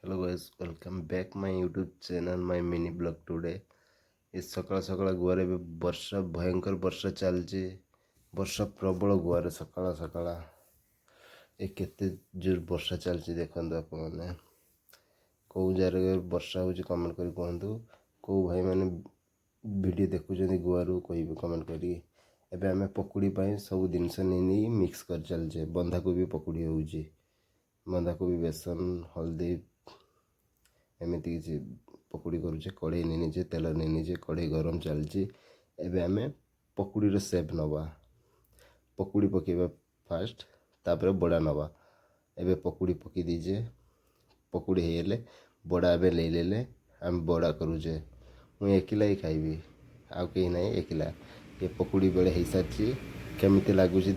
Hello guys, welcome back my YouTube channel, my mini vlog today. ଏ ସକାଳ ସକାଳ ଗୋଆରେ ଏବେ ବର୍ଷା, ଭୟଙ୍କର ବର୍ଷା ଚାଲିଛି। ବର୍ଷା ପ୍ରବଳ ଗୋଆରେ ସକାଳ ସକାଳ। ଏ କେତେ ଜୋର ବର୍ଷା ଚାଲିଛି ଦେଖନ୍ତୁ ଆପଣମାନେ। କେଉଁ ଜାଗାରେ ବର୍ଷା ହେଉଛି, କମେଣ୍ଟ କରି କୁହନ୍ତୁ। କେଉଁ ଭାଇମାନେ ଭିଡ଼ିଓ ଦେଖୁଛନ୍ତି ଗୋଆରୁ, କହିବେ କମେଣ୍ଟ କରିକି। ଏବେ ଆମେ ପକୁଡ଼ି ପାଇଁ ସବୁ ଜିନିଷ ନେଇ ନେଇ ମିକ୍ସ କରି ଚାଲିଛେ। ବନ୍ଧାକୋବି ପକୁଡ଼ି ହେଉଛି। ବନ୍ଧାକୋବି, ବେସନ, ହଳଦୀ, ଏମିତି କିଛି ପକୁଡ଼ି କରୁଛେ। କଢ଼େଇ ନେଇ ନେଇଛେ, ତେଲ ନେଇ ନେଇଛେ, କଢ଼େଇ ଗରମ ଚାଲିଛି। ଏବେ ଆମେ ପକୁଡ଼ିର ସେପ୍ ନେବା। ପକୁଡ଼ି ପକାଇବା ଫାଷ୍ଟ, ତାପରେ ବଡ଼ା ନେବା। ଏବେ ପକୁଡ଼ି ପକାଇ ଦେଇଛେ। ପକୁଡ଼ି ହେଇଗଲେ ବଡ଼ା ଏବେ ନେଇନେଲେ। ଆମେ ବଡ଼ା କରୁଛେ। ମୁଁ ଏକିଲା ହିଁ ଖାଇବି, ଆଉ କେହି ନାହିଁ, ଏକିଲା। ଏ ପକୁଡ଼ି ବେଳେ ହେଇସାରିଛି। କେମିତି ଲାଗୁଛି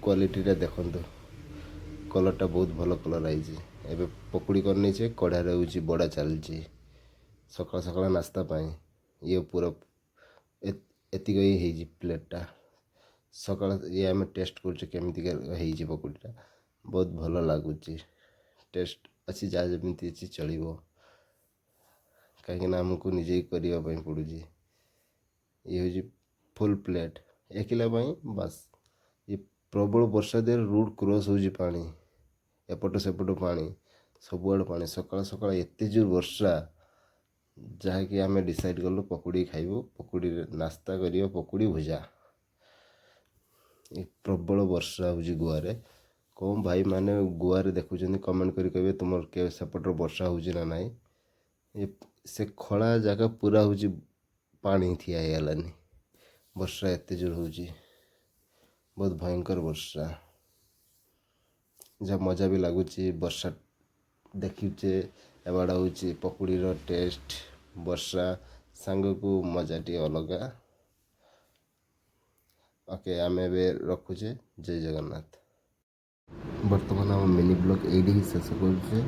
କ୍ୱାଲିଟିଟା ଦେଖନ୍ତୁ। କଲର୍ଟା ବହୁତ ଭଲ କଲର୍ ଆଇଛି। ଏବେ ପକୁଡ଼ି କରିନେଇଛେ, କଢ଼ାରେ ହେଉଛି ବଡ଼ା ଚାଲିଛି। ସକାଳ ସକାଳ ନାସ୍ତା ପାଇଁ ଇଏ ପୁରା ଏତିକି ହିଁ ହେଇଛି ପ୍ଲେଟ୍ଟା। ସକାଳ ଇଏ ଆମେ ଟେଷ୍ଟ କରୁଛେ, କେମିତି ହେଇଛି ପକୁଡ଼ିଟା। ବହୁତ ଭଲ ଲାଗୁଛି। ଟେଷ୍ଟ ଅଛି, ଯାହା ଯେମିତି ଅଛି ଚଳିବ, କାହିଁକିନା ଆମକୁ ନିଜେ ହିଁ କରିବା ପାଇଁ ପଡ଼ୁଛି। ଇଏ ହେଉଛି ଫୁଲ୍ ପ୍ଲେଟ୍ ଏକିଲା ପାଇଁ ବାସ୍। ଇଏ ପ୍ରବଳ ବର୍ଷା ଦେହରେ ରୋଡ଼ କ୍ରସ୍ ହେଉଛି ପାଣି, ଏପଟ ସେପଟ ପାଣି, ସବୁଆଡ଼େ ପାଣି। ସକାଳ ସକାଳ ଏତେ ଜୋର ବର୍ଷା, ଯାହାକି ଆମେ ଡିସାଇଡ଼୍ କଲୁ ପକୁଡ଼ି ଖାଇବୁ, ପକୁଡ଼ିରେ ନାସ୍ତା କରିବା, ପକୁଡ଼ି ଭଜା। ଏ ପ୍ରବଳ ବର୍ଷା ହେଉଛି ଗୋଆରେ। କେଉଁ ଭାଇମାନେ ଗୋଆରେ ଦେଖୁଛନ୍ତି, କମେଣ୍ଟ କରି କହିବେ, ତୁମର କେ ସେପଟର ବର୍ଷା ହେଉଛି ନା ନାହିଁ। ଏ ସେ ଖଳା ଜାଗା ପୁରା ହେଉଛି ପାଣି ଠିଆ ହେଇଗଲାନି। ବର୍ଷା ଏତେ ଜୋର ହେଉଛି, ବହୁତ ଭୟଙ୍କର ବର୍ଷା। ଯାହା ମଜା ବି ଲାଗୁଛି ବର୍ଷା ଦେଖିଛେ। ଏବାଡ଼ ହେଉଛି ପକୁଡ଼ିର ଟେଷ୍ଟ, ବର୍ଷା ସାଙ୍ଗକୁ ମଜା ଟିକେ ଅଲଗା। ଓକେ, ଆମେ ଏବେ ରଖୁଛେ। ଜୟ ଜଗନ୍ନାଥ। ବର୍ତ୍ତମାନ ଆମ ମିନି ବ୍ଲଗ୍ ଏଇଠି ହିଁ ଶେଷ କରୁଛେ।